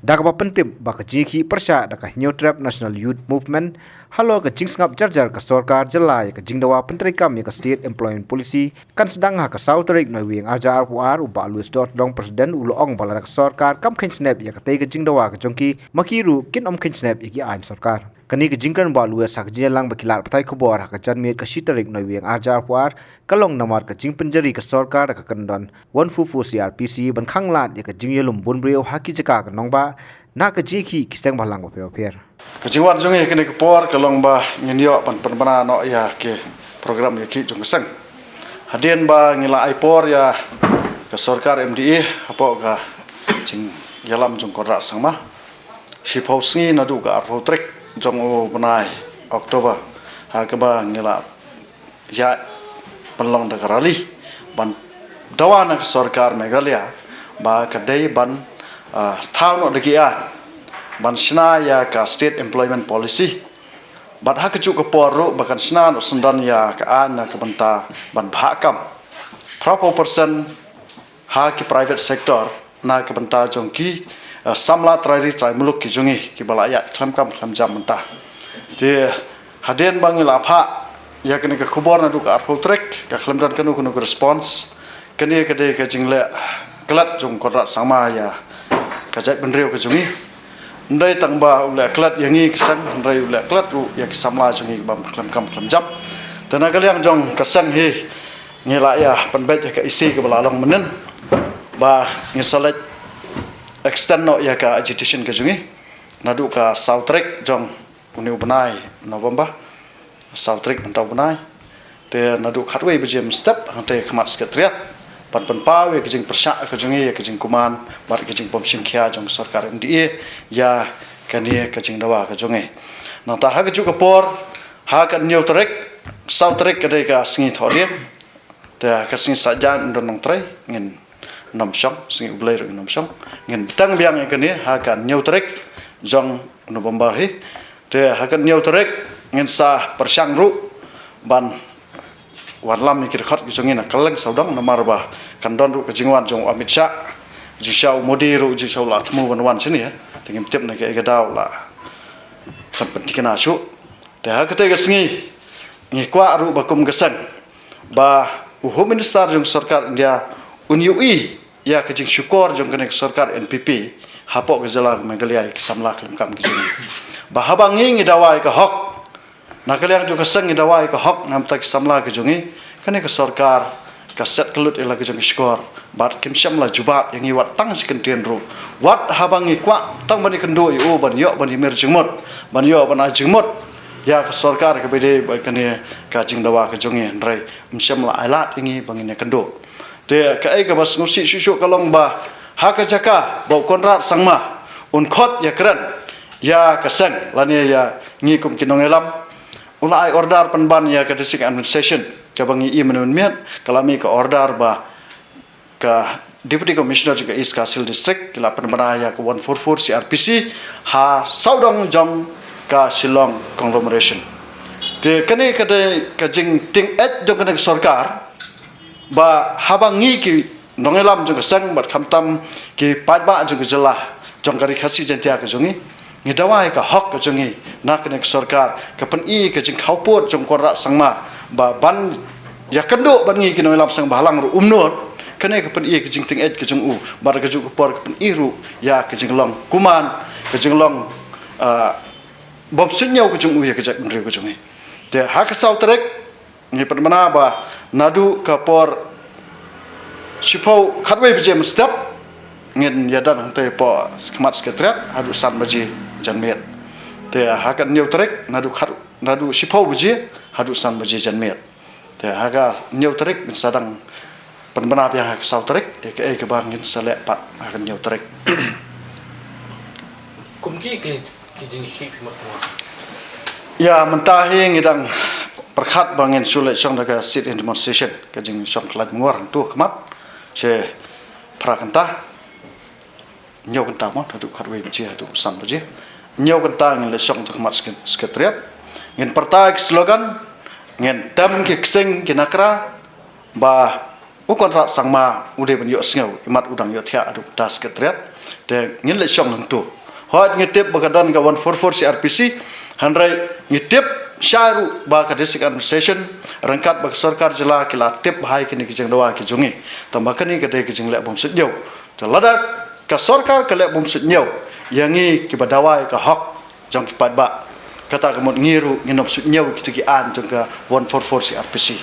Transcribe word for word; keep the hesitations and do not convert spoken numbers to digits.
Da kaba pyntip ba ka jingïakhih pyrshah da ka Hynñiewtrep National Youth Movement halor ka jingsngap jarjar ka sorkar jylla ïa ka jingdawa pyntreikam ïa ka State Employment Policy kan sdang ha ka saw tarik Naiwieng arhajar arphew ar, u Bah Louis Dortdong, President, u la ong ba lada ka sorkar kam kheiñ snep ïa katei ka jingdawa ka jong ki, ma ki ruh kin ym kheiñ snep ïa ki aiñ sorkar. Kane ka jingkren u Bah Louis ha ka jingïalang bad ki lad pathai khubor ha ka janmiet ka shi tarik Naiwieng arhajar arphew ar ka long namar ka jingpynjari ka sorkar da ka kyndon one four four C R P C ban khanglad ïa ka jingïalum bun briew ha ki jaka ka nongbah na ka jingïakhih ki seng bhalang bapher bapher. Ka jingwan jong ngi ha kane ka por ka long ba ngin ïoh ban pynbna noh ïa ki program ïakhih jong ka seng. Hadien ba ngi la ai por ïa ka sorkar M D A hapoh ka jingïalam jong Conrad Sangma, shiphew sngi naduh ka arphew tarik jong u bnai October, ha kaba ngi la ïa pynlong da ka rally ban dawa na ka sorkar Meghalaya ba ka dei ban, ah, thaw noh da ki aiñ ban shna ïa ka State Employment Policy. Bad ha kajuh ka por ruh ba kan shna noh syndon ïa ka aiñ na ka bynta ban bhah kam phra phew percent ha ki private sector na ka bynta jong ki, eh, samla trai ri trai muluk ki jong ngi kiba la ïaid khlem kam khlem jam mynta. Te hadien ba ngi la phah ïa kane ka khubor naduh ka arphew tarik ka khlem don kano kano ka response. Kane ka dei ka jingleh klet jong Conrad Sangma ïa ka jaitbynriew ka jong ngi. Ym dei tang ba u leh klet ïa ngi ka seng, hynrei u leh klet ruh ïa ki samla jong ngi kiba khlem kam khlem jam. Te na ka liang jong ka seng hi ngi la ïa pynbeit ïa ka E C kaba la long mynnin ba ngin sa leit extend noh ïa ka agitation ka jong ngi naduh ka saw tarik jong une u bnai November, saw tarik mynta u bnai. Te naduh khatwei baje mynstep hangtei khmat Secretariat ban pynpaw ïa ka jingpyrshah ka jong ngi, ïa ka jingkuman bad ka jingbymshim khia jong ka sorkar M D A ïa kane ka jingdawa ka jong ngi. Nangta ha kajuh ka por, ha ka hynñiew tarik, saw tarik ka dei ka sngi Thohdieng. Te ha ka sngi Saitjaiñ, Ynda Nongtrei, ngin nym shong, sngi U Blei ruh ngin nym shong. Ngin bteng biang ïa kane ha ka hynñiew tarik jong November hi. Te ha ka hynñiew tarik ngin sa pyrshang ruh ban wanlam ïa ki dkhot ki jong ngi na kylleng sawdong, namar ba kan don ruh ka jingwan jong u Amit Shah, jingshisha u Modi ruh, jingshisha u la thmu ban wan shane. Te ngim tip na kaei ka daw la khlem pynthikna shuh. Te ha katei ka sngi ngi kwah ruh ba kum ka seng ba u Home Minister jong sorkar India un ïohi ïa ka jingshukor jong kane ka sorkar N P P hapoh ka jylla ka Meghalaya ïa ki samla khlem kam ki jong ngi. Ba haba ngi ngi dawa ïa ka hok, na ka liang jong ka seng ngi dawa ïa ka hok na ka bynta ki samla ki jong ngi, kane ka sorkar ka set ka lut ïa la ka jong ka shkor bad kim shym la jubab ïa ngi wat tang shi kyntien ruh. Wat haba ngi kwah tang ban ïakynduh ïa u, ban ïoh ban ïamir jingmut, ban ïoh ban ai jingmut ïa ka sorkar kaba ïadei bad kane ka jingdawa ka jong ngi, hynrei ym shym la ailad ïa ngi ba ngin ïakynduh. Te kaei kaba sngewsih shuh shuh ka long ba ha ka jaka ba u Conrad Sangma un khot ïakren ïa ka seng lane ïa ngi kum ki nongïalam, u la ai order pynban ïa ka District Administration kaba ngi i mynne mynmiet, ka la mih ka order ba ka Deputy Commissioner jong ka East Khasi Hills District ki la pynbna ïa ka one four four C R P C ha sawdong jong ka Shillong Conglomeration. Te kane ka dei ka jingtieng eit jong kane ka sorkar ba haba ngi ki nongïalam jong ka seng bad khamtam ki paidbah jong ka jylla jong ka Ri Khasi Jaiñtia ka jong ngi, ngi dawa ïa ka hok ka jong ngi na kane ka sorkar, ka pyni ka jingkhawpud jong Conrad Sangma ba ban ïakynduh bad ngi ki nongïalam seng bhalang ruh um nud. Kane ka pyni ka jingtieng eit ka jong u, bad ka juh ka por ka pyni ruh ïa ka jinglong kuman, ka jinglong, ah, bymsuidñiew ka jong u ïa ka jaitbynriew ka jong ngi. Te ha ka saw tarik ngi pynbna ba naduh ka por shiphew, khatwei baje mynstep ngin ïadon hangtei hapoh khmat Secretariat haduh san baje janmiet. Te ha ka hynñiew tarik naduh khat, naduh shiphew baje haduh san baje janmiet. Te ha ka hynñiew tarik ngin sa dang pynbna biang ha ka saw tarik ïa kaei kaba ngin sa leh pat ha ka hynñiew tarik. Kum ki kli ki jingïakhih phi mut kumno? Ïa, mynta hi ngi dang pyrkhat ba ngin shu leit shong da ka sit-in demonstration, ka jingshong khlaiñ mungwar hangto khmat, shi phra kynta, hynñiew kynta mo, haduh khatwei baje haduh san baje. Hynñiew kynta ngin leit shong haduh khmat sek-, Secretariat. Ngin pyrta ki slogan, ngin tem ki ksing ki nakra, ba u Conrad Sangma u dei ban ïohsngew, imat u dang ïohthiah haduh kata Secretariat. Te ngin leit shong hangto. Hooid ngi tip ba ka don ka one four four C R P C, hynrei ngi tip shai ruh ba ka District Administration ryngkat ba ka sorkar jylla ki la tip bha ïa kine ki jingdawa ki jong ngi. Tangba kane ka dei ka jingleh bym suidñiew. Te lada ka sorkar ka leh bym suidñiew ïa ngi kiba dawa ïa ka hok jong ki paidbah, kata ka mut ngi ruh ngin ym suidñiew ïa kito ki aiñ jong ka one four four C R P C.